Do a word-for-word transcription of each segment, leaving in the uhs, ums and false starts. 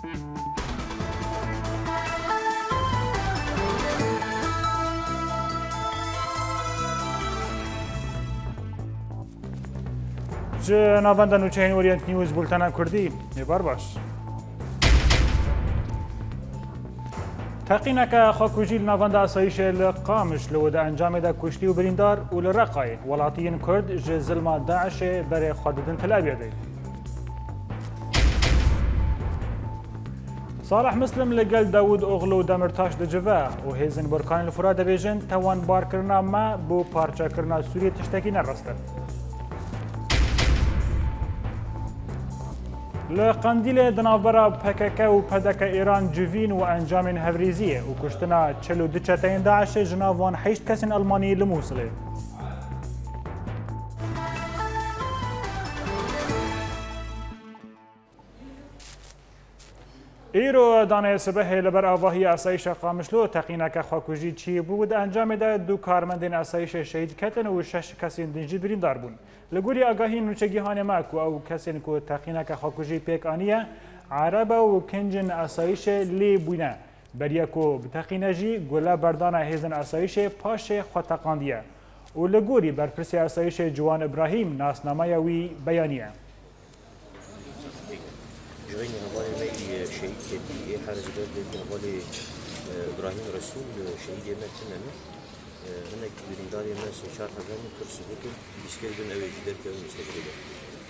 Ji navenda nûçeyên Orient News, bultena Kurdî, êvar baş. Teqîneke xwekujî li navenda asayîşê li Qamiş li wê di encamê de kuştî û birîndar û li Reqayê welatiyên Kurd ji zilma DAIŞê berê xwe didin Tel Abyadê. Salih Muslim li gel Dawud Oglu Demirtaş dicive û hêzên Burkanê li Furat dibêjin, tewanbarkirina me bo parçekirina Sûriyê tiştekî ne rast e. Li Qendîlê di navbera P K K û P D K Îran civîn û encamên hevrêziyê û kuştina çil û du çeteyên DAIŞê ji nav wan heşt kesên Elmanî li Mûsilê. Îro danê sibehê li ber avahiya asayîşa Qamişlo teqîneke xwekujî çêbû û di encamê de du karmendên asayîşê şehîd ketin û şeş kesên din jî birîndar bûn. Li gorî agahiyên nûçegihanê me ku ew kesên ku teqîneke xwekujî pêk aniye, erebe û kincên asayîşê lê bûne. Beriya ku biteqîne jî, gule berdana hêzên asayîşê paşê xwe teqandiye. Û li gorî berpirsê asayîşê Ciwan Îbrahîm, nasnameya wî beyaniye. Ji hevalê me yî şehîd ketî, ê her ji ber dê hevalê, e, Îbrahîm Resûl, e, şehîdê me tune ne. E, hinek birîndarê me sê çar hevalên Kurd sivitin, bîskêr bin ew ê jî derkevin li ser kêle.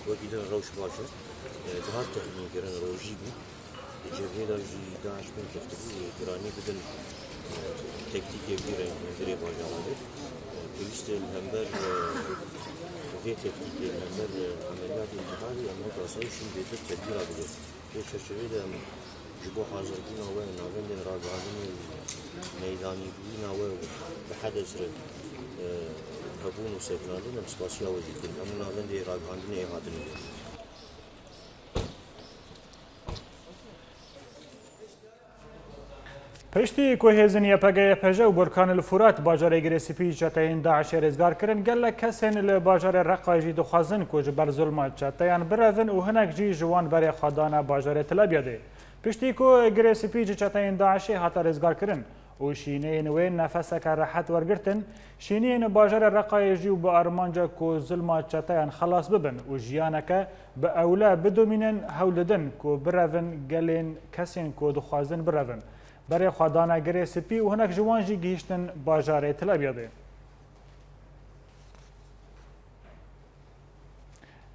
Wekî din rewş baş e. E, dihat texmînkirin rojî bû. Di cebhê de jî DAIŞ bin keftibû, giranî bidin, e, tektîkê vî reng hundirê bajaran de. E, pêwîst e li hember, e, vê tektîkê, li hember, e, emeliyatê intiharî em wek asayîş jî bêtir tedbîra bigrin. Vê çerçeveyê de em ji bo hazirbûna we, navendên ragihandinê û meydanîbûyîna we û bi hedes re, e, hebûn û sekinandin em spasiya we jî dikin. Hemû navendê ragihandinê ê hatine. Piştî ku hêzên Y P G Y P J û Burkan el Furat bajarê Girê Spî çeteyên DAIŞê rêzgar kirin, gelek kesên li bajarê Reqayê jî dixwazin ku ji ber zulma çeteyan birevin û hinek jî ji wan berê xwe dane bajarê Tel Abyadê. Piştî ku Girê Spî ji çeteyên DAIŞê hate rêzgar kirin, û şîneyên wê nefeseke rehet wergirtin, şîniyên bajarê Reqayê jî û bi armanca ku zilma çeteyan xelas bibin û jiyaneke bi ewle bidomînin, hewl didin ku birevin gelên kesên ku dixwazin birevin. Berê xwe dane Girê Spî û hinek ji wan jî gihîştin bajarê Tel Abyadê.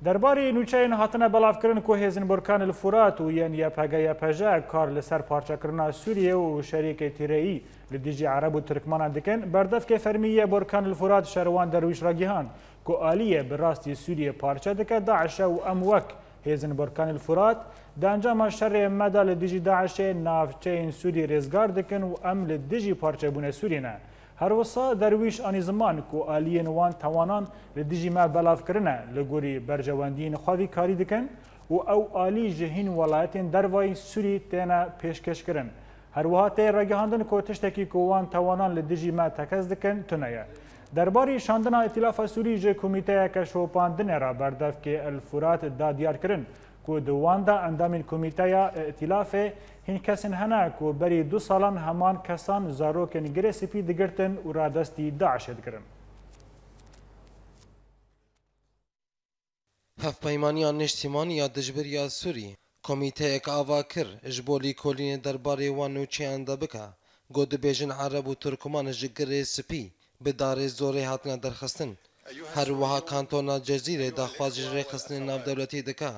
Derbarê nûçeyên hatine belavkirin ku hêzên Burkan el Furat û yên Y P G Y P J kar li ser parçekirina Sûriyê û şerîkê tîreyî li dijî Ereb û Tirkmanan dikin, berdevkê fermî yê Burkan el Furat Şerwan Derwîş ragihand ku aliyê bi rastî Sûriyê parçe dike DAIŞ e û em wek hêzên Burkan el Furat di encama şerê me de li dijî DAIŞê navçeyên Sûrî rêzgar dikin û em li dijî parçebûna Sûriyê ne. Her wisa Derwîş anî ziman ku aliyên wan tawanan li dijî me belav kirine, li gorî berjewendiyên xwe vî karî dikin û ew alî ji hîn welayetên dervayî Sûrî têne pêşkêşkirin. Her wiha tê ragihandin ku tiştekî ku wan tawanan li dijî me tekez dikin, tune ye. Derbarî şandina Îtîlafa Sûrî ji komîteyeke şopandinê re berdevkê El Furat da diyar kirin ku di wan de endamên komîteya Îtîlafê hîn kesên hene ku berî du salan heman kesan zarokên Girê Spî digirtin û radestî DAIŞê dikirin. Hevpeymaniya Niştîmanî ya Dijberiya Sûrî komîteyek ava kir ji bo lîkolînê derbarê wan nûçeyan de bike, ku dibêjin Ereb û Turkman ji Girê Spî bi darê zorê hatine derxistin. Her wiha Kantona Cezîrê daxwaz ji rêxistinên navdewletî dike,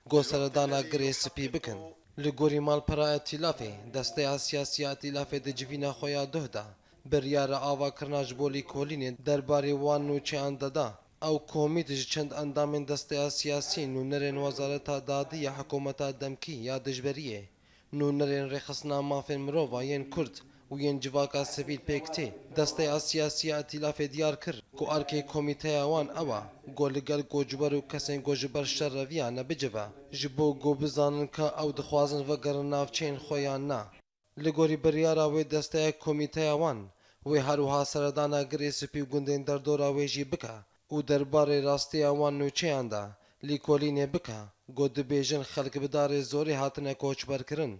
ku seredana Girê Spî bikin. Li gorî malpera Îtîlafê, desteya siyasî ya Îtîlafê di civîna xwe ya duh de biryar e avakirina ji bo lîkolînê derbarê wan nûçeyan de da. Ew komît ji çend endamên desteya siyasî, nûnerên Wezareta Dadî ya hikûmeta demkî ya dijberiyê, nûnerên rêxistina mafên mirova yên Kurd û yên civaka sivîl pêk tê. Desteya siyasî ya Îtîlafê diyar kir ku erkê komîteya wan ew e ku li gel koçber û kesên ku ji ber şer reviyane bicive, ji bo ku bizanin ka ew dixwazin vegerin navçeyên xwe yan na. Li gorî biryara wê desteya komîteya wan, wê her wiha seredana Girê Spî û gundên derdora wê jî bike û derbarê rastiya wan nûçeyan de lîkolînê bike, ku dibêjin xelk bi darê zorê hatine koçberkirin.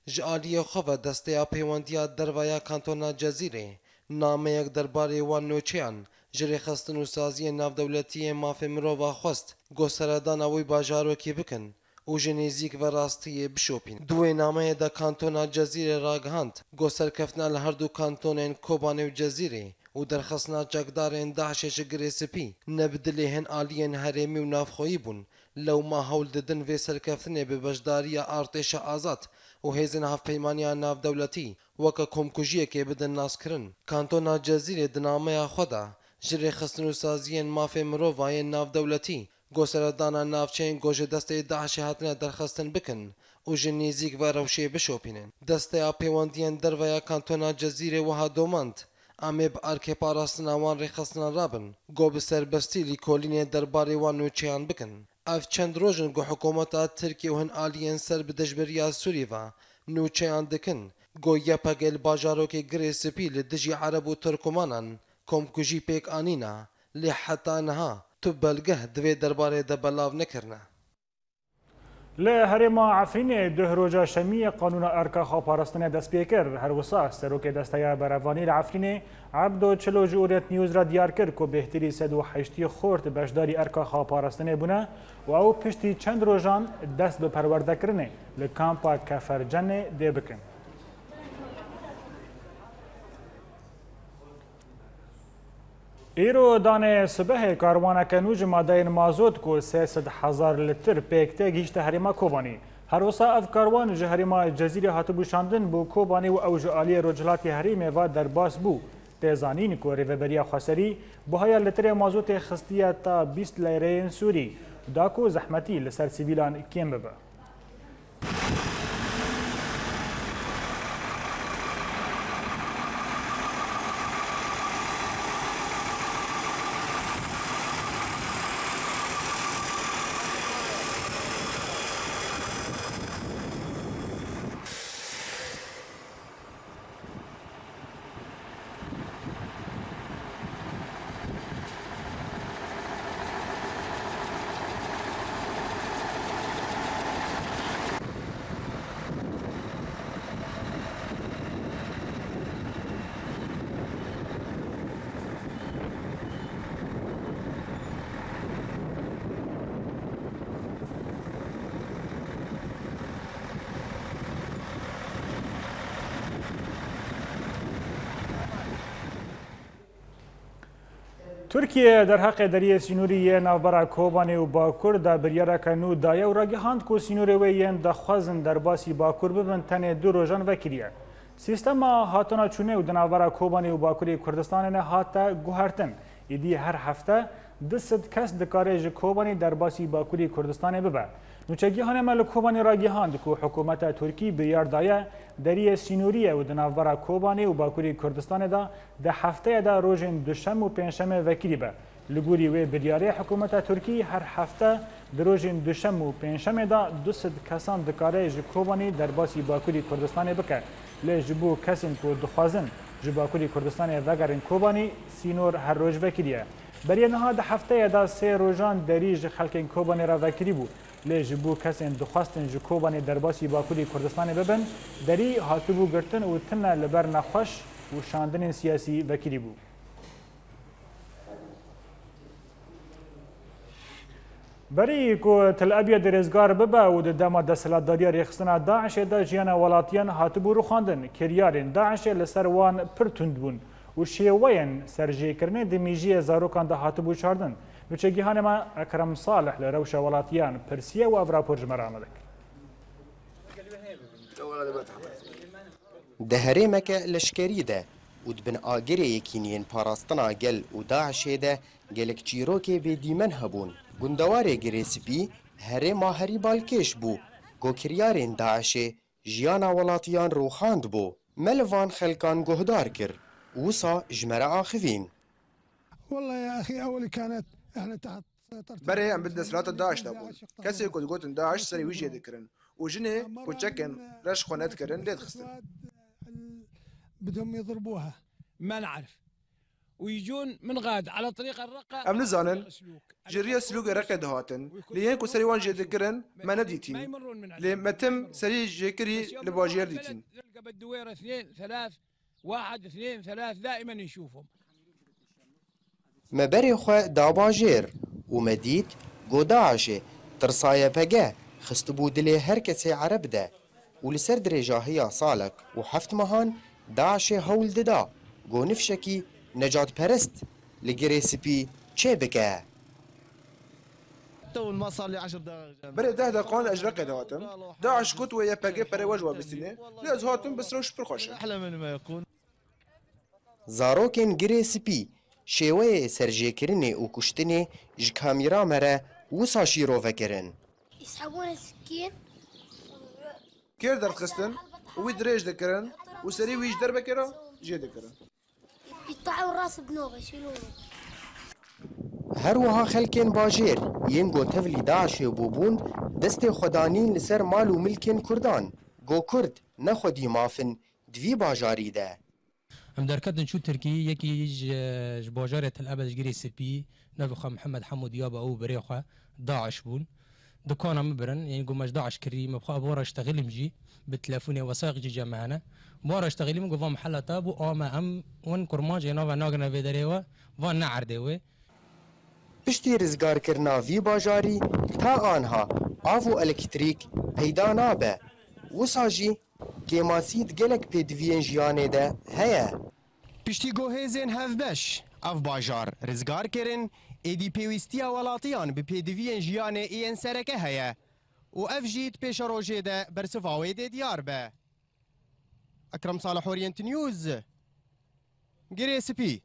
Ji aliyê xwe ve Desteya Pêwendiya Derve ya Kantona Cezîrê nameyek derbarê wan nûçeyan ji rêxistin û saziyên navdewletî yên mafê mirova xwest ku seredana wî bajarokê bikin û ji nêzîk ve rastiyê bişopînin. Di wê nameyê de Kantona Cezîrê ragihand ku serkeftina li her du kantonên Kobanê û Cezîrê û derxistina çekdarên DAIŞê ji Girê Spî ne bi dilê hin aliyên herêmî û navxweyî bûn, lewma hewl didin vê serkeftinê bi beşdariya artêşa azad û hêzên hevpeymaniya navdewletî weke komkujiyekê bidin naskirin. Kantona Cezîrê di nameya xwe de ji rêxistin û saziyên mafê mirova yên navdewletî ku seredana navçeyên ku ji destê DAIŞê hatine derxistin bikin û ji nêzîk ve rewşê bişopînin. Desteya Pêwendiyên Derve ya Kantona Cezîrê wiha domand, em ê bi erkê parastina wan rêxistinan rabin, ku bi serbestî lîkolînê derbarê wan nûçeyan bikin. Ev çend roj in ku hikûmeta Tirkiyê û hin aliyên ser bi dijberiya Sûrî ve nûçeyan dikin, ku Y P G li bajarokê Girê Spî li dijî Ereb û Tirkomanan komkujî pêk anîne, lê heta niha tu belgeh di vê derbarê de belav nekirine. Li herêma Efrînê duh roja şemiyê qanûna erka xweparastinê dest pê kir. Her wisa serokê Desteya Berevanî li Efrînê Ebdo Çilo ji Orient News re diyar kir ku bêhtirî sed û heştî xort beşdarî erka xweparastinê bûne û ew piştî çend rojan dest bi perwerdekirinê li kampa Kefercenê dê bikin. Îro danê sibehê karwaneke nû ji madeyên mazot ku sê sed hezar litir pêk tê gihîşte herêma Kobanî. Her wisa ev karwan ji herêma Cezîrê hatibû şandin bo Kobanî û ew ji aliyê rojhilatê herêmê ve derbas bû. Tê zanîn ku Rêveberiya Xweserî buhaya litirê mazotê xistiye ta bîst leyreyên Sûrî, da ku zehmetî li ser sivîlan kêm bibe. Tirkiye derheqê deriyê sînorî yê navbera Kobanê û Bakur de biryareke nû daye û ragihand ku sînorê wê yên daxwazin derbasî Bakur bibin tenê du rojan vekiriye. Sîstema hatina çûnê û di navbera Kobanê û Bakurê Kurdistanê ne hate guhertin. Êdî her hefte du sed kes dikare ji Kobanê derbasî Bakurê Kurdistanê bibe. Nûçegîhanê me li Kobanê ragihand ku hikûmeta Tirkî biryar daye deriyê sînorî ye û di navbera Kobanê û Bakurê Kurdistanê de di hefteyê de rojên duşem û pêncşemê vekirî be. Li gorî wê biryarê hikûmeta Tirkî her hefte di rojên duşem û pêncşemê de du sed kesan dikare ji Kobanê derbasî Bakurê Kurdistanê bike. Lê ji bo kesên ku dixwazin ji Bakurê Kurdistanê vegerin Kobanê, sînor her roj vekirî ye. Berî niha di hefteyê de sê rojan derî ji xelkên Kobanê re vekirî bû. Lê ji bo kesên dixwestin ji Kobanê derbasî Bakurê Kurdistanê bibin, derî hatibû girtin û tune li ber nexweş û şandinên siyasî vekirî bû. Berî ku Tel Abyad rêzgar bibe û di dema desthilatdariya rêxistina DAIŞê de jiyana welatiyan hatibû rûxandin, kiryarên DAIŞê li ser wan pir tund bûn û şêweyên serjêkirinê di mîjiyê zarokan de hatibû çardin. Nûçegîhanê me Ekrem Salih li rewşa welatiyan pirsiye û ev rapor ji me re amade kir. Di herêmeke leşkerî de û di bin agirê Yekîniyên Parastina Gel û DAIŞê de gelek çîrokê bêdîmen hebûn. Gundewarê Girê Spî herêma herî balkêş bû, ku kiryarên DAIŞê jiyana welatiyan rûxandibû. Me li van xelkan guhdar kir û wisa ji me re axivîn. والله يا أخي، أول كانت إحنا تحت سيطرة Berê em bi desthilata DAIŞ de bûn. Kesê ku digotin DAIŞ serê wî jê dikirin û jinê ku çekên reş xwe nedikirin lê dixistin. بدهم يضربوها. ما نعرف. ويجون من غاد على طريق الرقة. Em nizanin ji riya Silûkê Reqê dihatin, lê yên ku serî wan jê dikirin me nedîtîn. Lê me tim serî jêkirî li bajêr dîtîn. نلقى بالدويرة اثنين، ثلاث، واحد، اثنين، ثلاث، دائمًا نشوفهم. Me berê xwe da bajêr û me dît ku DAIŞê tirsa Y P G xistibû dilê her kesê Ereb de û li ser dirêjahiya salek û heft mehan DAIŞê hewl dida ku nifşekî necatperest li Girê Spî çêbike. Berê deh deqan ez ji Reqê dihatim. DAIŞ got wê Y P G pere we ji we bistîne. Lê ez hatim bi sirewş pir xweş e. Zarokên Girê Spî şêweyê serjêkirinê û kuştinê ji kamîra me re wisa şîrove kirin. يسحبون السكين. Kêr derdixistin û wî dirêj dikirin û serî wî ji derbekê re jê dikirin. يقطعوا الراس بنوبة، يشيلونه. Her wiha xelkên bajêr yên ku tevlî DAIŞê bûbûn, destê xwe danîn li ser mal û milkên Kurdan, ku Kurd ne xwedî maf in di vî bajarî de. Em derketin çû Tirkî, yekî ji, ji bajarê Tel Ebed ji Girê Spî, navê xwe Mihemed Hemû Diyaba û birê xwe DAIŞ bûn. Dikana min birin, yanî ku me ji DAIŞ kirî, me bi xwe bi wan re ştexilîm jî, bi telefonê wesayîq jî cem me hene. Bi wan re ştexilîm ku van mihela te bû, a me em win kurmancê nava nagirine vê derê we, van ne erdê wê. Piştî rizgarkirina vî bajarî ta anha av û elektrîk peyda nabe. Wisa jî kêmasî di gelek pêdiviyên jiyanê de heye. Piştî ku hêzên hevbeş ev bajar rizgar kirin, êdî pêwîstiya welatiyan bi pêdiviyên jiyanê yên sereke heye û ev jî di pêşerojê de bersiva wê dê diyar be. Ekrem Salih, Orient News, Girê Spî.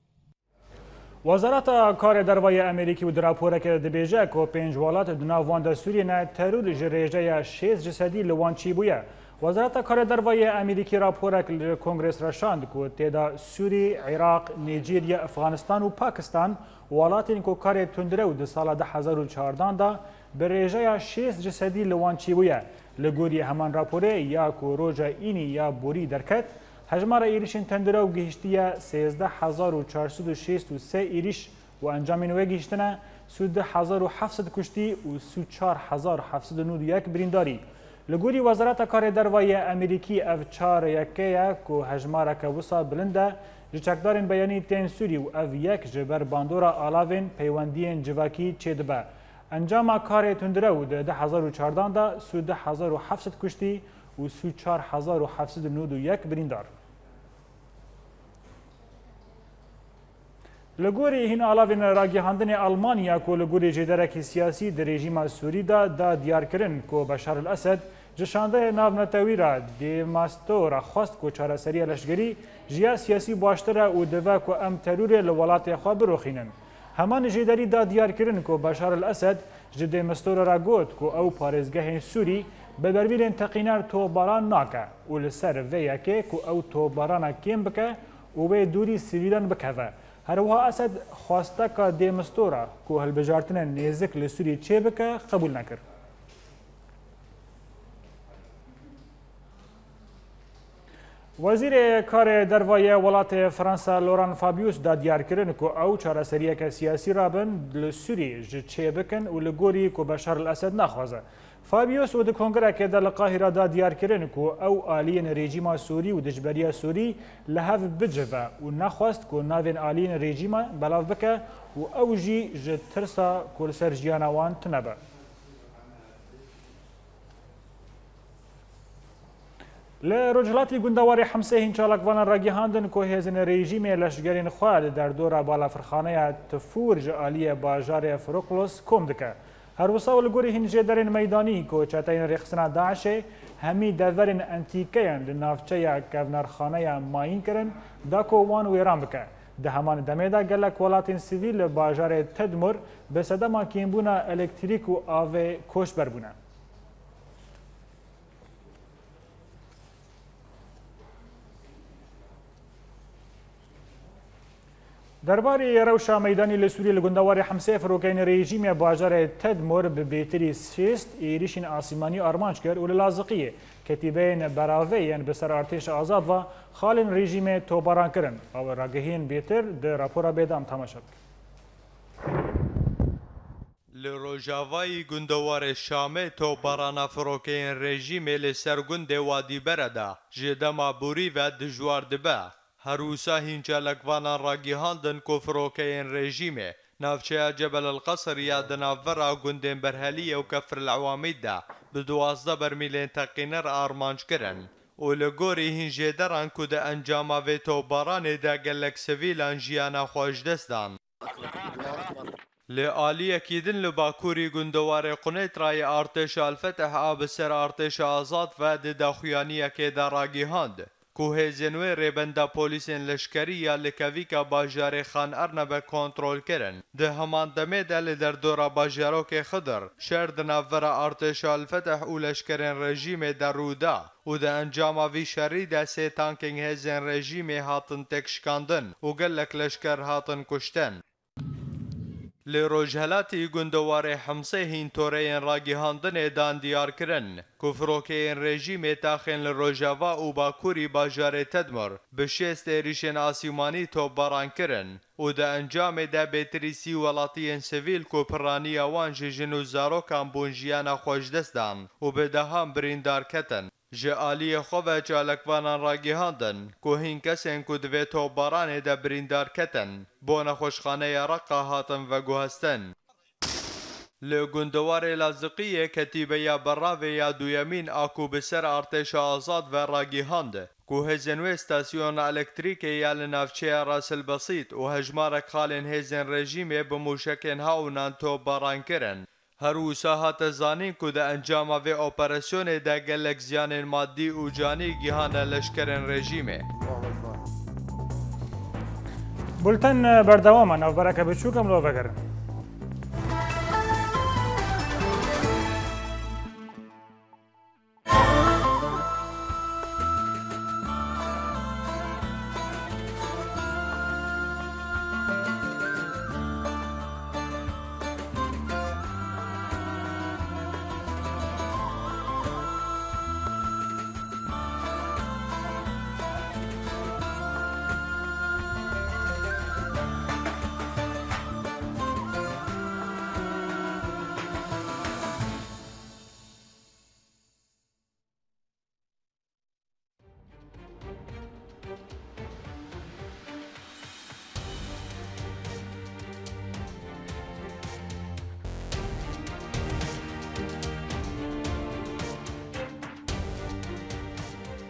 Wezareta Karê Derve yê Amerîkî û di raporeke de dibêje ku pênc welat di nav wan de Sûriyê ne, teror ji rêjeya şêst ji sedî li wan çîbûye. Wezareta Karê Derve yê Amerîkî raporek li Kongres re şand ku tê de Sûrî, Iraq, Nîjerya, Efxanistan û Pakistan, welatên ku karê tundrew di sala du hezar û çardan de bi rêjeya şêst ji sedî li wan çîbûye. Li gorî heman raporê ya ku roja înî ya borî derket, hejmara êrişên tundrew gihiştiye sêzdeh hezar û çar sed û şêst û sê êriş û encamên wê gihiştine sî û du hezar û heft sed kuştî û sî û çar hezar heft sed û nod û yek birîndarî. Li gorî Wezareta Karê Derve yê Amerîkî, ev çar yeke ye ku hejmareke wisa bilind e ji çekdarên beyanî tên Sûrî û ev yek ji ber bandora alavên peywendiyên civakî çêdibe. Encama karê tundrew di du hezar û çardan de sî û du hezar û heft sed kuştî û sî û çar hezar û heft sed û nod û yek birîndar. Li gorî hîn alavên ragihandinê, Almanya ku li gorî jêderekî siyasî di rejîma Sûrî de da diyarkirin ku Beşar el Esed ji şandeyê navnetewî re De Mistura xwest ku çareseriya leşgerî ji ya siyasî baştir e û divê ku em terorê li welatê xwe biroxînin. Heman jêderî da diyarkirin ku Beşar el Esed ji De Mistura re got ku ew parêzgehên Sûrî bi bermîlên teqîner topbaran nake û li ser vê yekê ku ew topbarana kêm bike û wê dûrî sivîlan bikeve. Her wiha Esed xwesteka De Mistura ku hilbijartinên nêzik li Sûrî çêbike qebûl nekir. Wezîrê Karê Derve yê welatê Fransa Laurent Fabius da diyarkirin ku ew çareseriyeke siyasî rabin li Sûrî ji çê bikin û li gorî ku Beşar el Esed naxwaze. Fabius û di kongrekê de li Qahîra da diyarkirin ku ew aliyên rejîma Sûrî û dijberiya Sûrî li hev bicive û nexwest ku navên aliyên rejîma belav bike û ew jî ji tirsa ku li ser jiyana wan tune be. Li Rojhilatî Gundewarê Hemsê hîn çalakvanan ragihandin ku hêzên rejîmê leşgerên xwe li derdora balafirxaneya Tifûr ji aliyê bajarê Firoklos kom dike. Her wisa û li gorî hîn jêderên meydanî ku çeteyên rêxistina DAIŞê hemî deverên entîkeyan li navçeya kevnerxaneya mayîn kirin, da ku wan wêran bike. Di heman demê de gelek welatên sivîl li bajarê Tedmur bi sedema kêmbûna elektrîk û avê koçber bûne. Derbarê rewşa meydanî li Sûriyê li gundewarê Himsê firokeyên rejîmê bajarê Tedmor bi bêtirî şêst êrîşên asîmanî armanc kir û li Laziqiyê ketîbeyên beravê yên bi ser artêşa azad ve xalên rejîmê topbaran kirin. Ew ragihiyên bêtir di rapora bêdam temaşe bikin. Li rojavayî gundewarê Şamê topbarana firokeyên rejîmê li ser gundê Wadî Bere de ji dema borî ve dijwar dibe. Her wisa hîn çalakvanan ragihandin ku firokeyên rejîmê navçeya Cebel El Qesir ya di navbera gundên Berheliyê û Kefr El Ewamîd de bi duwazdeh bermîlên teqîner armanc kirin û li gorî hîn jêderan ku di encama vê topbaranê de gelek sivîlan jiyana xwe ji dest dan. Li aliyekî din li bakurî gundewarê Qunetrayê artêşa El-Fetih a bi ser artêşa azad ve di daxuyaniyekê de ragihand ku hêzên wê rêbenda polîsên leşkerî ya li kevîka bajarê Xan Ernebe kontrol kirin. Di heman demê de li derdora bajarokê Xidir şer di navbera artêşa El-Fetih û leşkerên rejîmê de rû da û di encama vî şerî de sê tankên hêzên rejîmê hatin têkşikandin û gelek leşker hatin kuştin. Li rojhelatî gundewarê Himsê hîn toreyên ragihandinê dan diyar kirin ku firokeyên rejîmê taxên li rojava û bakurî bajarê Tedmor bi şêst êrîşên asîmanî topbaran kirin û di encamê de bêtirî sî welatiyên sivîl ku piraniya wan ji jin û zarokan bûn jiyana xwe ji dest dan û bi dehan birîndar ketin. Ji aliyê xwe ve çalakvanan ragihandin ku hîn kesên ku di vê topbaranê de birîndar ketin, bo nexweşxaneya Reqa hatin veguhestin. Li gundewarê Laziqiyê ketîbeya beravê ya duyemîn a ku bi ser artêşa azad ve ragihand ku hêzên wê stasyona elektrîkê ya li navçeya Ras El Besît û hejmarek xalên hêzên rejîmê bi mûşekên hawnan topbaran kirin. Her wisa hate zanîn ku di encama vê operasyonê de gelek ziyanên madî û canî gihane leşkerên rejîmê. Bulten berdewam e, navbereke biçûk em li we vegerin.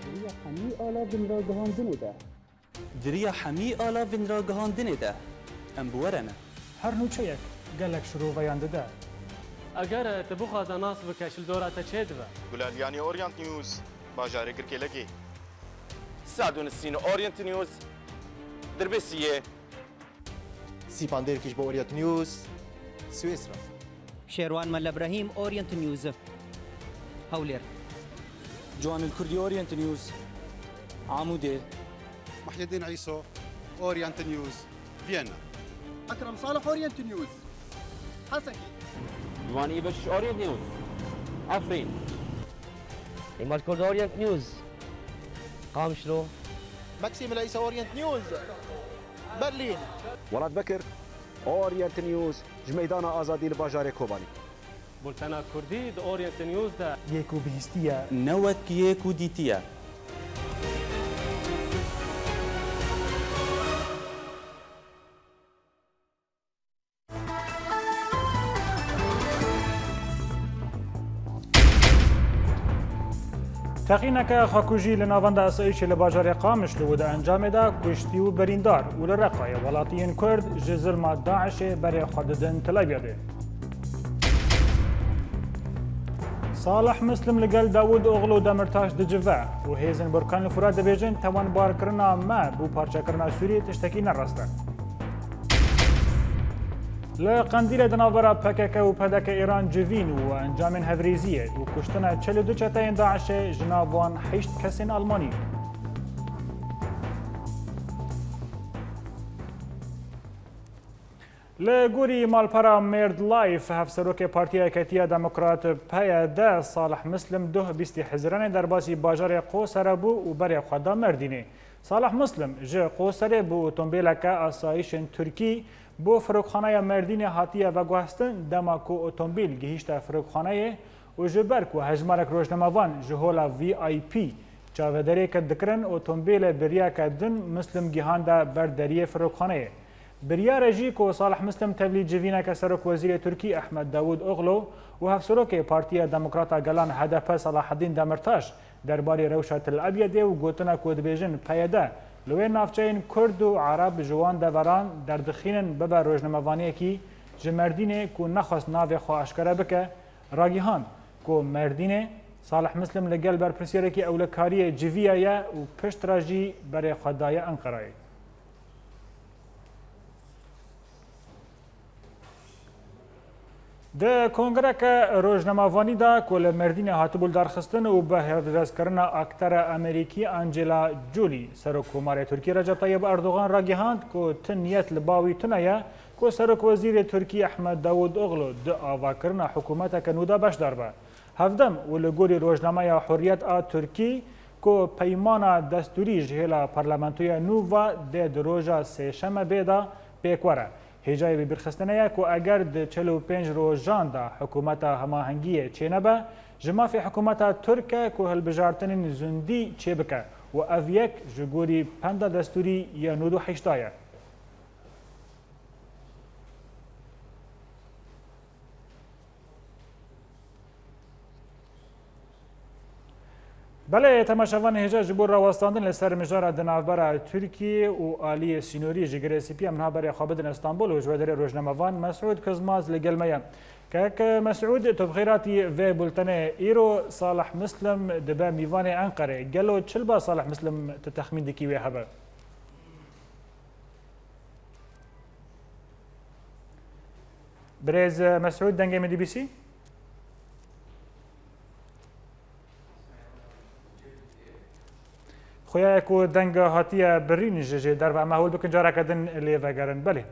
Di riya hemî ala vinragihandinê de. Di riya hemî ala vinragihandinê de. Em bi we re ne. Her nûçeyek gelek şiroveyan dide. Eger tu bixwaze nas bike, ji li dora te çê dibe. Gulaliyanî Orient News, bajarê Girkêlegê. Sadûnisîn Orient News, Dirbêsiyê. Sîpan Dêrkiş bo Orient News, Swêsra. Şêrwan Melle Brehîm, Orient News, Hewlêr. Ciwanil Kurdî, Orient News, Amûdê. Muhyiddin Îso, Orient News, Viyana. Ekrem Salih, Orient News, Hesekî. Ciwanî Beşiş, Orient News, Efrîn. Îmad Kurd, Orient News, Qamişlo. Maxim Leîsa, Orient News, Berlîn. Welat Bekir, Orient News, ji Meydana Azadî li bajarê Kobanî. Bultena Kurdî di Orient News de. Yê ku bihîstiye. Ne wek yê ku dîtiye. Teqîneke xwekujî li navenda asayîşê li bajarê Qamişlo û di encamê de kuştî û birîndar û li Reqayê welatiyên Kurd ji zilma DAIŞê berê xwe didin Tel Abyadê. Salih Muslim li gel Dawud Oxlu Demirtaş dicive û hêzên Burkan li Furat dibêjin, tewanbarkirina me bo parçekirina Sûriyê tiştekî ne rast e. Li Qendîlê di navbera P K K û P D K Îran civîn û encamên hevrêziyê û kuştina çil û du çeteyên DAIŞê, ji nav wan heşt kesên Almanî. Li gorî malpera Mêrd Life, hevserokê Partiya Yeketiya Demokrat, P Y D, Salih Muslim duh bîstî Hizîranê derbasî bajarê Qosere bû û berê xwe da Mêrdînê. Salih Muslim ji Qoserê bi otombêleke asayîşên Tirkî bo firokxaneya Mêrdînê hatiye veguhestin, dema ku otombîl gihîşte firokxaneyê û ji ber ku hejmarek rojnamevan ji hola V I P çavederêk dikirin, otombêlê bi riyeke din Muslim gihande ber deriyê firokxaneyê. Biryar e jî ku Salih Muslim tevlî civîneke Serokwezîrê Tirkî Ehmed Davûtoglu û Hevserokê Partiya Demokrata Gelan H D P Selahaddîn Demirtaş derbarê rewşa Til Ebyedê û gotina ku dibêjin P Y D li wê navçeyên Kurd û Ereb ji wan deveran derdixînin bibe rojnamevaniyekî ji Mêrdînê ku nexwest navê xwe aşkere bike, ragihand ku Mêrdînê Salih Muslim li gel berpirsyarêkî ewlekariyê civiyaye û piştre jî berê xwe daye Enqerayê. Di kongreke rojnamevanî de ku li Mêrdînê hatibû lidarxistin û bi hevdestkirina aktera Amerîkî Angela Jolî, Serokkomarê Tirkî Recep Tayyip Erdogan ragihand ku ti niyet li ba wî tune ye ku Serokwezîrê Tirkî Ehmed Davûtoglu di avakirina hikûmeteke nû de beşdar be. Hevdem û li gorî rojnameya Hurriyet a Tirkî ku peymana destûrî ji hêla parlamentoya nû ve dê di roja sêşemebê de pêk were. Hêjayê bibîrxistinê ye ku eger di çil û pênc rojan de hikûmeta hemahengiyê çênebe, ji mafê hikûmeta Tirk e ku hilbijartinên zundî çêbike û ev yek ji gorî penda destûrî ya nod û heşta ye. Belê, temaşevanê hêja, ji bo rawestandin li ser mijara di navbera Tirkiyê û aliyê sînorî ji Girê Spî em niha berê xwe bidin Stenbol û ji wê derê rojnamevan Mesûd Kizmaz li gel me ye. Kek Mesûd, tu bi xêr hatî vê bultenê. Îro Salih Muslim dibe mîvanê Enqerê. Gelo çi li ba Salih Muslim tu texmîn dikî wê hebe? Birêz Mesûd, dengê min dibîsî? Xuya ye ku deng hatiye birîn ji jêder ve, em hewl bikin careke din lê vegerin. Belê.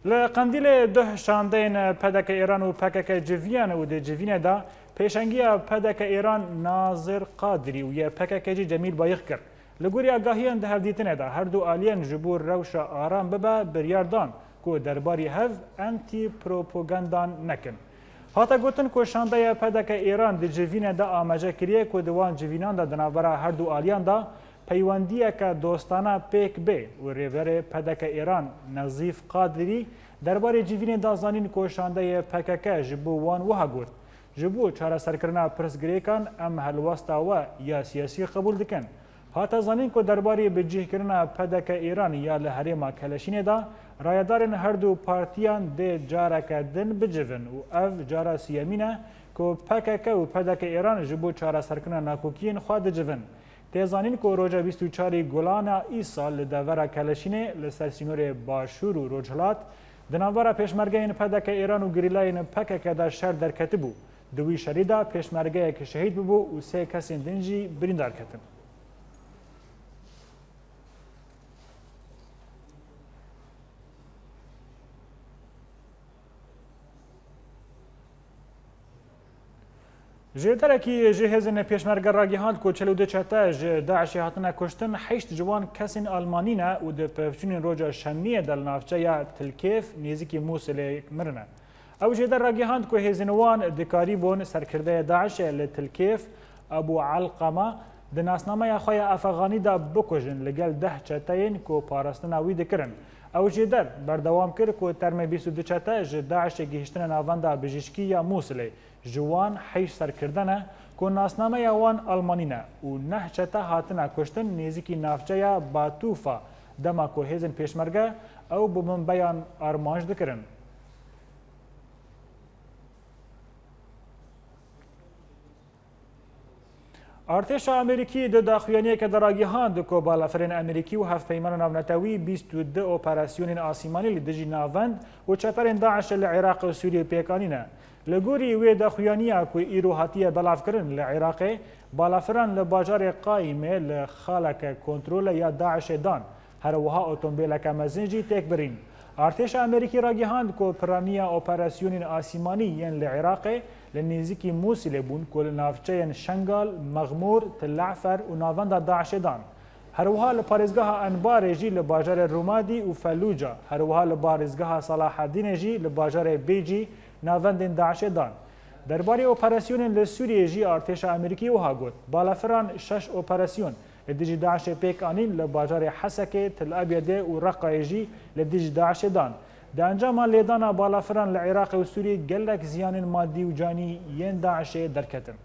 Li Qendîlê duh şandeyên P D K Îran û P K K civiyan û di civînê de pêşengiya P D K Îran Nazir Qadirî û yê P K K jî Cemîl Bayik kir. Li gorî agahiyan di hevdîtinê de her du aliyên ji bo rewşa aram bibe biryar dan ku derbarî hev antîpropagandan nekin. Hate gotin ku şandeya P D K Îran di civînê de amaje kiriye ku di wan civînan de di navbera her du aliyan de peywendiyeke dostane pêk bê û rêberê P D K Îran Nezîf Qadirî derbarê civînê da zanîn ku şandeyê P K K ji bo wan wiha got, Ji bo çareserkirina pirsgirêkan em helwesta we ya siyasî qebûl dikin. Hate zanîn ku derbarê bicihkirina P D K Îran ya li herêma Keleşînê de rayedarên her du partiyan dê careke din bicivin û ev cara siyemîn e ku P K K û P D K Îran ji bo çareserkirina nakokiyên xwe dicivin. Tê zanîn ku roja bîst û çarê Gulana îsal li devera Keleşînê li ser sînorê Başûr û Rojhilat di navbera pêşmergeyên P D K Îran û gerîlayên P K K de şer derketibû. Di wî şerî de pêşmergeyek şehîd bibû û sê kesên din jî birîndar ketin. Jêderekî ji hêzên pêşmerge ragihand ku çil û du çete ji DAIŞê hatine kuştin, heşt ji wan kesên Almanî ne û di pevçûnên roja şemiyê de li navçeya Tilkêf nêzîkî Mûsilê mirine. Ew jêder ragihand ku hêzên wan dikarîbûn serkirdeyê DAIŞê li Tilkêf, Ebû Elqema, di nasnameya xwe ya efexanî de bikujin li gel deh çeteyên ku parastina wî dikirin. Ew jêder berdewam kir ku termê bîst û du çete ji DAIŞê gihiştine navenda bijîşkî ya Mûsilê. Ji wan heşt serkirde ne ku nasnameya wan Almanî ne û neh çete hatine kuştin nêzîkî navçeya Batûfa, dema ku hêzên pêşmerge ew bi bombeyan armanc dikirin. Artêşa Amerîkî di daxuyaniyeke de ragihand ku balafirên Amerîkî û hevpeymana navnetewî bîst û du operasyonên asîmanî li dijî navend û çeperên DAIŞê li Iraq û Sûriyê pêk anîne. Li gorî wê daxuyaniya ku îro hatiye belavkirin li Iraqê, balafiran li bajarê Qayîmê li xaleke kontrolê ya DAIŞê dan. Her wiha otombêleke mezin jî têk birîn. Artêşa Amerîkî ragihand ku piraniya operasyonên asîmanî yên li Iraqê li nêzîkî Mûsilê bûn ku li navçeyên Şengal, Mexmûr, Til Efer û navenda DAIŞê dan. Her wiha li parêzgeha Enbarê jî li bajarê Rûmadî û Felûca, her wiha li parêzgeha Selahedînê jî li bajarê Bêcî navendên DAIŞê dan. Derbarê operasyonên li Sûriyê jî artêşa Amerîkî wiha got, balafiran şeş operasyon li dijî DAIŞê pêk anîn li bajarê Hesekê, Til Ebyedê û Reqayê jî li dijî DAIŞê dan. Di encama lêdana balafiran li Iraqê û Sûriyê gelek ziyanên madî û canî yên DAIŞê derketin.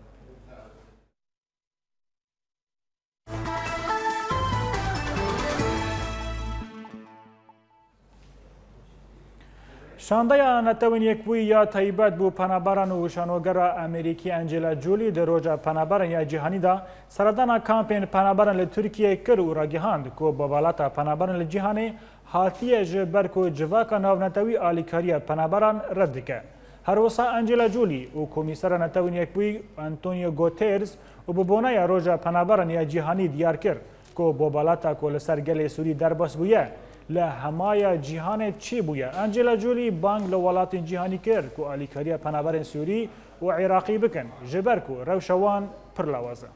Şandeya Netewên Yekbûyî ya taybet bo penaberan û şanogera Amerîkî Angela Jolly di roja penaberan ya cîhanî de seredana kampên penaberan li Tirkiyeyê kir û ragihand ku bobalata penaberan li cîhanê hatiye ji ber ku civaka navnetewî alîkariya penaberan red dike. Her wisa Angela Jolly û Komîsera Netewên Yekbûyî Antonio Guterres û bi boneya Roja Penaberan ya Cîhanî diyar kir ku bobalata ku li ser gelê Sûrî derbas bûye, li hemaya cîhanê çêbûye. Angela Jolly bang li welatên cîhanî kir ku alîkariya penaberên Sûrî û Iraqî bikin, ji ber ku rewşa wan pir lawaz e.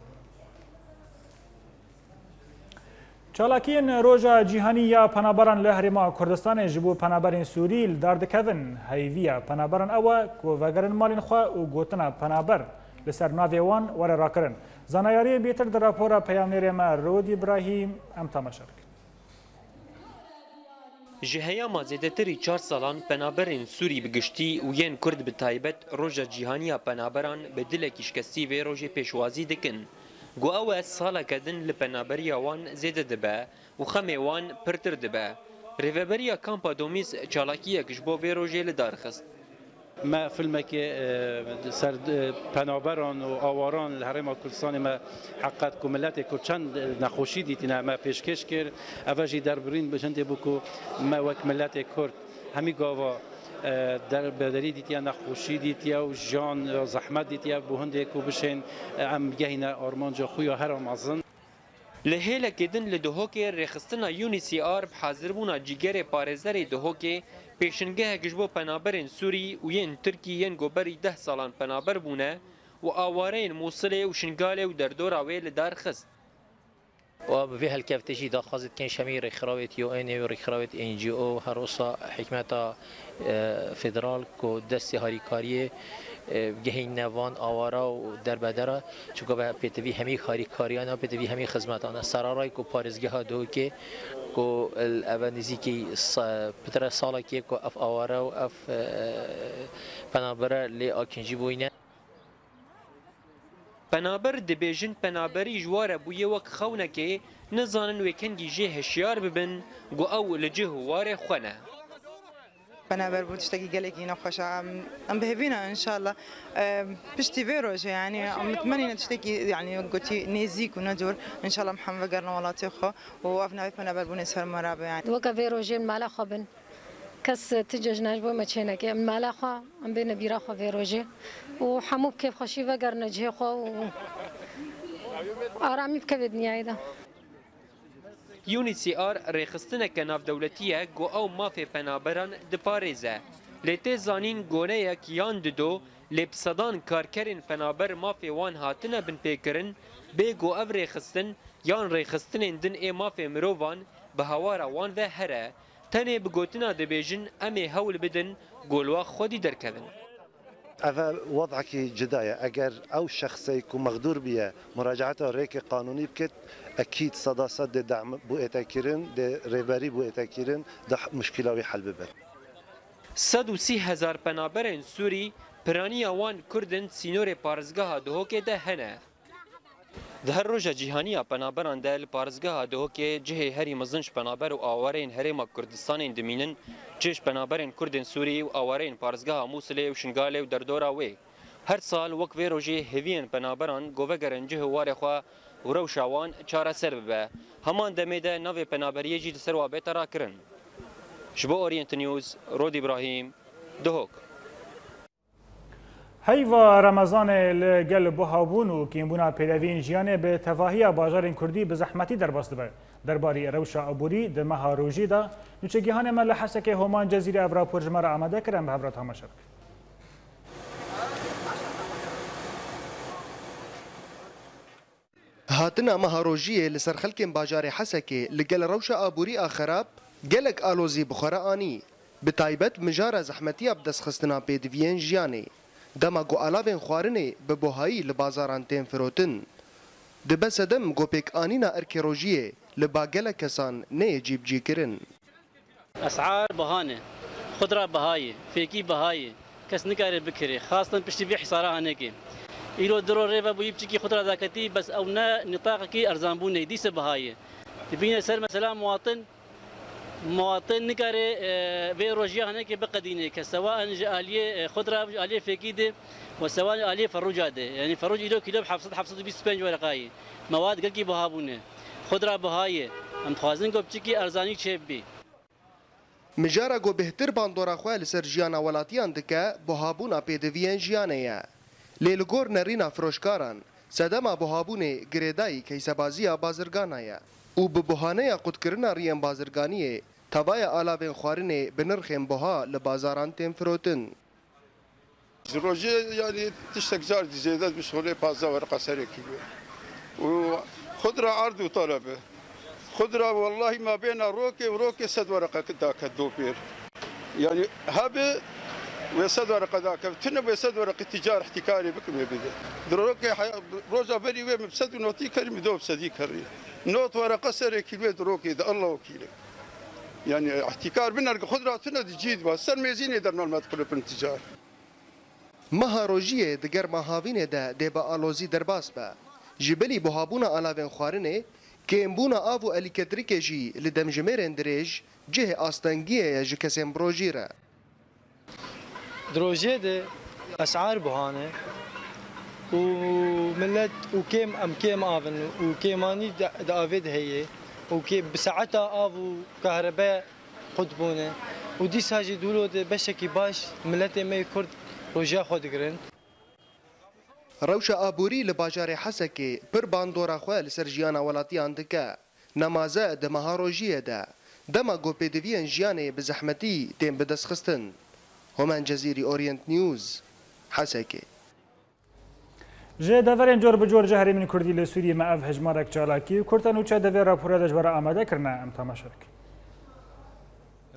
Çalakiyên Roja Cîhanî ya Penaberan li Herêma Kurdistanê ji bo penaberên Sûrî li dar dikevin. Heyviya penaberan ew e ku vegerin malên xwe û gotina penaber li ser navê wan were rakirin. Zanayariyê bêtir di rapora peyamnêrê me Rûd Îbrahîm em temaşe bikin. Ji heyama zêdetirî çar salan penaberên Sûrî bi giştî û yên Kurd bi taybet Roja Cîhanî ya Penaberan bi dilekî şikestî vê rojê pêşwazî dikin. Ku ew e saleke din li penaberiya wan zêde dibe û xemê wan pirtir dibe. Rêveberiya Kampa Domîs çalakiyek ji bo vê rojê li dar xist. Me filmekê, e, ser, e, penaberan û awaran li Herêma Kurdistanê me heqet ku miletê Kurd çend nexweşî dîtine me pêşkêş kir. Eve jî derbirîn bi hindê bû ku me wek miletê Kurd hemî gava, e, der-, bederî dîtiye, nexweşî dîtiye û jiyan, e, zehmet dîtiye. Bo hindê ku bişên, e, em gehîne armanca xwe ya hera mezin. Li hêlekê din li Duhokê rêxistina UNHCR bi hazirbûna cîgerê parêzerê Duhokê pêşingehek ji bo penaberên Sûrî û yên Tirkî yên ku berî deh salan penaber bûne û awareyên Mûsilê û Şingalê û derdora wê li dar xist. Û bi vê helkevtê jî daxwazê dikin ji hemî rêkxirawêt U N ê û rêkxirawêt N G O, her wisa hikûmeta, e, federal ku destê harîkariyê, e, gehîne van awara û derbeder e. Çunke ve pêtivî hemî harîkariyan e, pêtivî hemî xizmetan e. Seraray ku parêzgeha Duhokê ku, e, eve nêzîkî sa-, pitre salekê ku ev aware û ev, e, penabere lê akincî bûyne. Penaber dibêjin penaberî ji wa re bûye wek xewnekê, nizanin wê kengî jê hişyar bibin ku ew li cih û warê xwe ne. Penaber bû tiştekî gelekî nexweş e. Em, em bi hêvî ne, înşallah. Em, piştî vê rojê, yanî, em mitmenî ne tiştekî, yanî, gotî nêzîk û ne dûr. Înşallah em hemû vegerin welatê xwe û ev navê penaberbûnê ser me rabe, yanî. Weke vê rojê li mala xwe bin. Kes ti cejna ji bo me çêneke. Em mala xwe, em bêne bîra xwe vê rojê. Û hemû bi kêfxweşî vegerine cihê xwe û aramî bikeve dinyayê de. U N H C R rêxistineke navdewletî ye ku ew mafê penaberan diparêze. Lê tê zanîn goneyek yan dido, lê bi sedan karkerên penaber mafê wan hatine binpêkirin, bê ku ev rêxistin yan rêxistinên din ê mafê mirovan bi hawara wan ve here. Tenê bi gotina dibêjin, em ê hewl bidin ku li wa xwedî derkevin. Eve wedekî cida ye. Eger ew şexsê ku mexdûr bûye muracaeta rêkê qanûnî bikit, ekîd seda sed dê dem bû ête kirin, dê rêberî bû ête kirin, dê muşkila wî hel bibe. Sed û sî hezar penaberên Sûrî piraniya wan Kurd in sînorê parêzgeha Duhokê de hene. Di her roja cîhanî ya penaberan de li parêzgeha Duhokê cihê herî mezin ji penaber û awareyên Herêma Kurdistanê dimînin, cih ji penaberên Kurdên Sûrî û awareyên parêzgeha Mûsilê û Şingalê û derdora wê. Her sal wek vê rojê hêviyên penaberan ku vegerin cih û warê xwe û rewşa wan çareser bibe. Heman demê de navê penaberiyê jî li ser wa bête rakirin. Ji bo Orient News, Rod Îbrahîm, Duhok. Heyva Remezanê li gel buhabûn û kêmbûna pêdeviyên jiyanê bi tevahiya bajarên kurdî bi zehmetî derbas dibe. Derbarî rewşa aborî di meha rojî de nûçegihanê me li Hesekê Homan Cezîrê ev rapor ji me re amade kir, em bi hev re temaşe bikin. Hatina meha rojiyê li ser xelkên bajarê Hesekê li gel rewşa aborî a xerab gelek alozî bi xwe re anî. Bi taybet mijara zehmetiya bi destxistina pêdiviyên jiyanê. Dema ku alavên xwarinê bi buhayî li bazaran tên firotin. Dibe sedem ku pêkanîna erkê rojiyê li ba gelek kesan neyê cîbicîkirin. Esar biha ne. Xudra biha ye, fêkî biha ye. Kes nikare bikirê. Xastan piştî vê hisara hanekê. Îro diro rê ve bûyî biçikî xudra daketî, bes ew ne nîtaqekî erzanbûnê, dîse biha ye. Dibîne ser mesela muwatin, muwatin nikare, e, vê rojiya hanekê biqedîne, ke sewa en ji aliyê, e, xudra, ji aliyê fêkî de, we sewa ji aliyê ferûca de. Yanî ferûc îro kîlo bi heft sed, heft sed û bîst û pênc wereqa ye. Mewad gelkî biha bûne. Xudra biha ye. Em dixwazin ku biçikî erzanî çêbibî. Mijara ku bêhtir bandora xwe li ser jiyana welatiyan dike, buhabûna pêdiviyên jiyanê ye. Lê li gor nerîna firoşkaran, sedema buhabûnê girêdayî keysebaziya bazirgana ye û bi buhaneya qutkirina riyên bazirganiyê, tevaya alavên xwarinê bi nirxên buha li bazaran tên firotin. Ji rojê, yanî, tiştek car dî zêde dibe, şolê pazdeh wereqa serê kîloyê. Û xudra erd û taleb e. Xudra wellahî mabêna rokê û rokê sed wereqa dake do pêr. Yanî hebe wê sed wereqa dake. Tune wê sed wereqî tîcar îhtîkarê bike me bide. Di rokê he-, roja berî wê min bi sed û notî kerî, min do bi sedî kerî. Not wereqa serê kîloyê di rokê de, Allah wekîl e. Yanî îhtîkar binerge xudra tune di cî diba. Ser mêzînê der normal diqilipin tîcar. Meha rojiyê di germa havînê de dê bi alozî derbas be. Ji bilî buhabûna alavên xwarinê, kêmbûna av û elektrîkê jî li demjimêrên dirêj cihê astengiyê ye ji kesên bi rojî re. Di rojê de esar buha ne û milet û kêm, em kêm av in û kêmanî di, di avê de heye û kê bi saeta av û kahrebe qut bûne û dîsa jî dûlo de beşekî baş miletê me yê Kurd rojiya xwe digirin. Rewşa aborî li bajarê Hesekê pir bandora xwe li ser jiyana welatiyan dike. Nemaze di meha rojiyê de, dema ku pêdiviyên jiyanê bi zehmetî tên bidestxistin. Homen Cezîrî, Orient News, Hesekê. Ji deverên cor bi cor ji herêmên kurdî li Sûriyê me ev hejmarek çalakî û kurta nûçe di vê raporê de ji we re amade kirine, em temaşe bikin.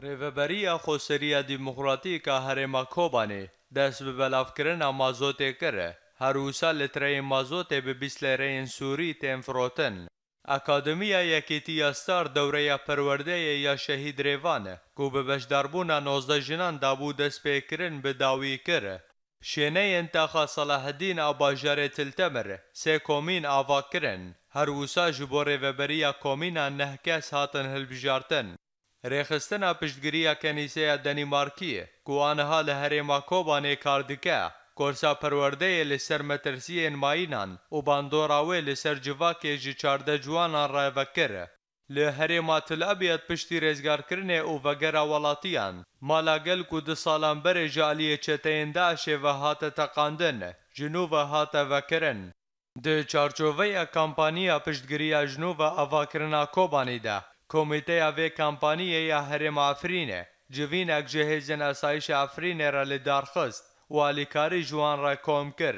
Rêveberiya Xweseriya Demokratîk a Herêma Kobanê dest bi belavkirina mazotê kir, her wisa litreyên mazotê bi bîst lîreyên sûrî tên firotin. Akademiya Yekîtiya Star dewreya perwerdeyê ya Şehîd Rêvan, ku bi beşdarbûna nozdeh jinan dabû destpêkirin, bi dawî kir. Şêneyên taxa Selahedîn a bajarê Til Temir sê komîn ava kirin. Her wisa ji bo rêveberiya komînan neh kes hatin hilbijartin. Rêxistina piştgiriya Kenîseya Denîmarkî, ku aniha li herêma Kobanê kar dike, korsa perwerdeyê li ser metirsiyên mayînan û bandora wê li ser civakê ji çardeh ciwanan re vekir. Li herêma Til Ebyed piştî rêzgarkirinê û vegera welatiyan, mala gel ku du salan berê ji aliyê çeteyên DAIŞê ve hate teqandin, ji nû ve hate vekirin. Di çarçoveya kampaniya piştgiriya ji nû ve avakirina Kobanî de, komîteya vê kampaniyê ya herêma Efrînê civînek ji hêzên asayişa Efrînê re li dar xist û alîkarî ji wan re kom kir.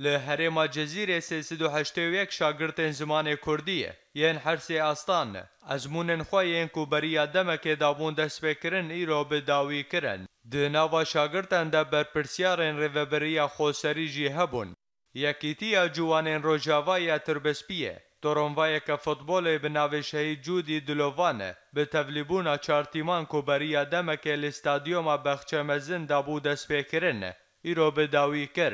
Li herêma Cezîrê sê sed û heştê û yek şagirtên zimanê kurdî yên her sê astan ezmûnên xwe yên ku beriya demekê dabûn destpêkirin îro bi dawî kirin. Di nava şagirtan de berpirsiyarên Rêveberiya Xweserî jî hebûn. Yekîtiya Ciwanên Rojava ya Tirbespiyê, toronvayeke futbolê bi navê Şehîd Cûdî Dilovan bi tevlîbûna çar tîman ku beriya demekê li stadyoma Bexçe Mezin dabû destpêkirin, îro bi dawî kir.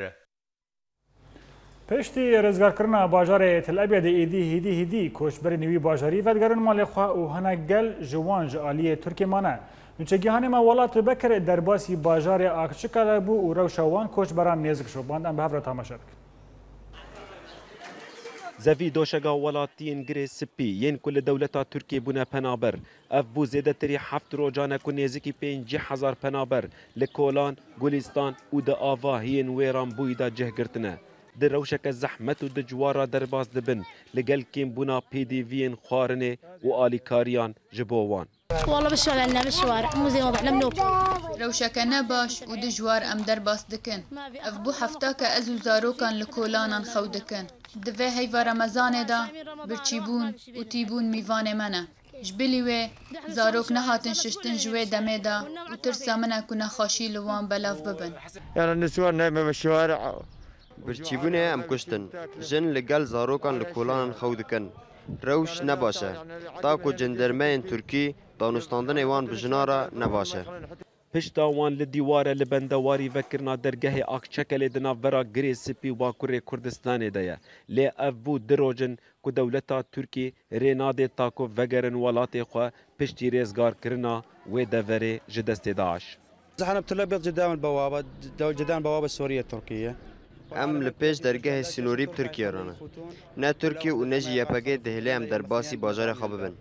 Piştî rêzgarkirina bajarê Til Ebyedê êdî hêdî hêdî koçberên wî bajarî vedigerin malê xwe û hinek gel ji wan ji aliyê Tirkê mane. Nûçegihanê me Welat Bekir derbasî bajarê Akçika de bû û rewşa wan koçberan nêzik şopand. Em bi hev re temaşe bikin. Zevî doşega welatiyên Girê Spî yên ku li dewleta Tirkiyê bûne penaber. Ev bû zêdetirî heft rojan e ku nêzîkî pêncî hezar penaber li Kolan, Gulistan û di avahiyên wêranbûyî de cih girtine. Di rewşeke zehmet û dijwar re derbas dibin, li gel kêmbûna pêdiviyên xwarinê û alîkariyan ji bo wan. والله بالشوارع، عندنا بالشوارع، مو زي ما بعنا بنوب. Rewşeke ne baş û dijwar em derbas dikin. Ev bû hefta ke ez û zarokan li kolanan xew dikin. Di vê heyva Remezanê de birçîbûn û tîbûn mîvanê me ne. Ji bilî wê zarok nehatin şiştin ji wê demê de û tirsa min e ku nexweşî li wan belav bibin. Yani nisuwan neyme ve şuwar. Birçîbûnê em kuştin. Jin li gel zarokan li kolanan xew dikin. Rewş ne baş e. Ta ku cendermeyên Tirkî danûstandinê wan bi jina re ne baş e. Pişta wan li dîware li bendewarî vekirina dergehê Akçekelê di navbera Girê Spî û Bakurê Kurdistanê de ye. Lê ev bû du roj in ku dewleta Tirkî rê nade ta ku vegerin welatê xwe piştî rêzgarkirina wê deverê ji destê DAIŞ. Zehra Abdullah bêt ji dewin bawaba, dew ji dewin bawaba Sûriye Tirkiye. Em li pêş dergehê sînorî bi Tirkiye re ne. Ne Tirkiye û ne jî Y P G dihêle em derbasî bajarê xwe bibin.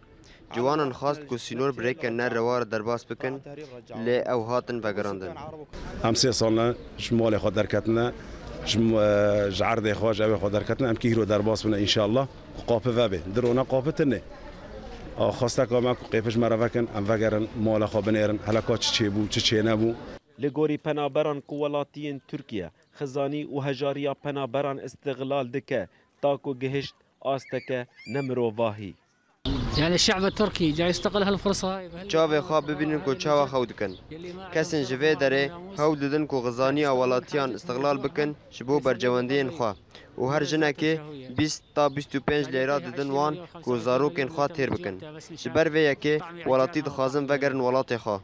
Ciwanan xwest ku sînor bi rêke ne rewa re derbas bikin, lê ew hatin vegerandin. Em sê sal ne ji malê xwe derketine, ji, e, ji erdê xwe, ji evê xwe derketine, em kî hîro derbas bine înşallah. Ku qapi vebe. Di rona qapi tune. A xwesteka me ku qêpiş me re vekin, em vegerin, mala xwe binêrin, heleka çi çêbû, çi çênebû. Li gorî penaberan ku welatiyên Tirkiye xizanî û hejariya penaberan îstixlal dike, ta ku gihişt asteke nemirovahî. يعني الشعب التركي جاي يستغل هالفرصة هاي بهال- Çavê xwe bibînin ku çawa xew dikin. Kesên ji vê derê hewl didin ku xizaniya welatiyan îstixlal bikin ji bo berjewendiyên xwe û her jinekê bîst ta bîst û pênc leyra didin wan ku zarokên xwe têr bikin. Ji ber vê yekê welatî dixwazin vegerin welatê xwe.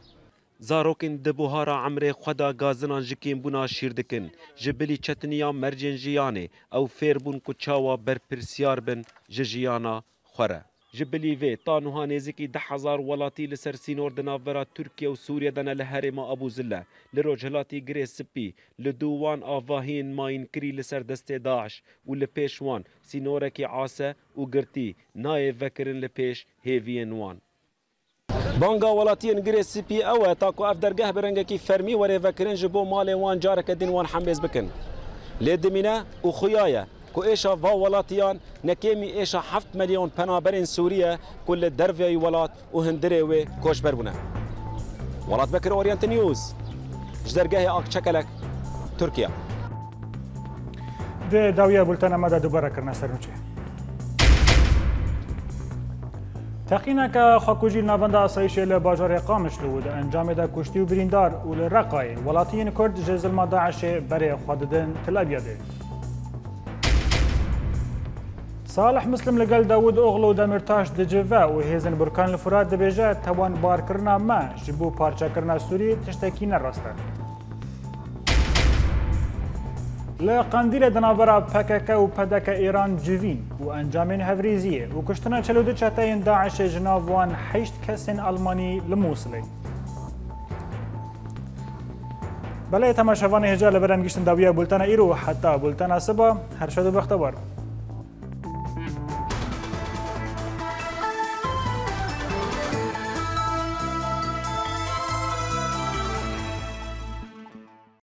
Zarokên di buhara emrê xwe de gazinan ji kêmbûna şîr dikin. Ji bilî çetiniya mercên jiyanê ew fêr bûn ku çawa berpirsiyar bin ji jiyana xwe re. Ji bilî vê, ta nuha nêzîkî deh hezar welatî li ser sînor di navbera Tirkiye û Sûriye de ne li herêma Abu Zille, li rojhilatî Girê Spî, li dû wan avahiyên mayînkirî li ser destê DAIŞ û li pêş wan sînorekî ase û girtî nayê vekirin li pêş hêviyên wan. Banga welatiyên Girê Spî ew e, ta ku ev dergeh bi rengekî fermî were vekirin, ji bo malê wan careke din wan hembêz bikin. Lê dimîne û xuya ye ku êşa va welatiyan ne kêmî êşa heft milyon penaberên Sûrî ye ku li derveyî welat û hundirê wê koçber bûne. Welat Bekir, Orient News, ji dergehê Akçekelek, Tirkiye. Di dawiya bultena me de dubare kirine ser nûçê. Teqîneke xwekujî li navenda asayîşê li bajarê Qamişlo û di encamê de kuştî û birîndar û li Reqayê welatiyên Kurd ji zilma DAIŞê berê xwe didin Til Ebyadê. Salih Muslim li gel Dawud Oxlu û Demirtaş dicive û hêzên Burkan li Furat dibêje, tewanbarkirina me ji bo parçekirina Sûriyê tiştekî ne rast e. Li Qendîlê di navbera P K K û P D K Îran civîn û encamên hevrêziyê û kuştina çil û du çeteyên DAIŞê, ji nav wan heşt kesên Almanî li Mûsilê. Belê temaşevanê hêja, li vir em gihîştin dawiya bultena îro, heta bultena siba, her şad û bextewar.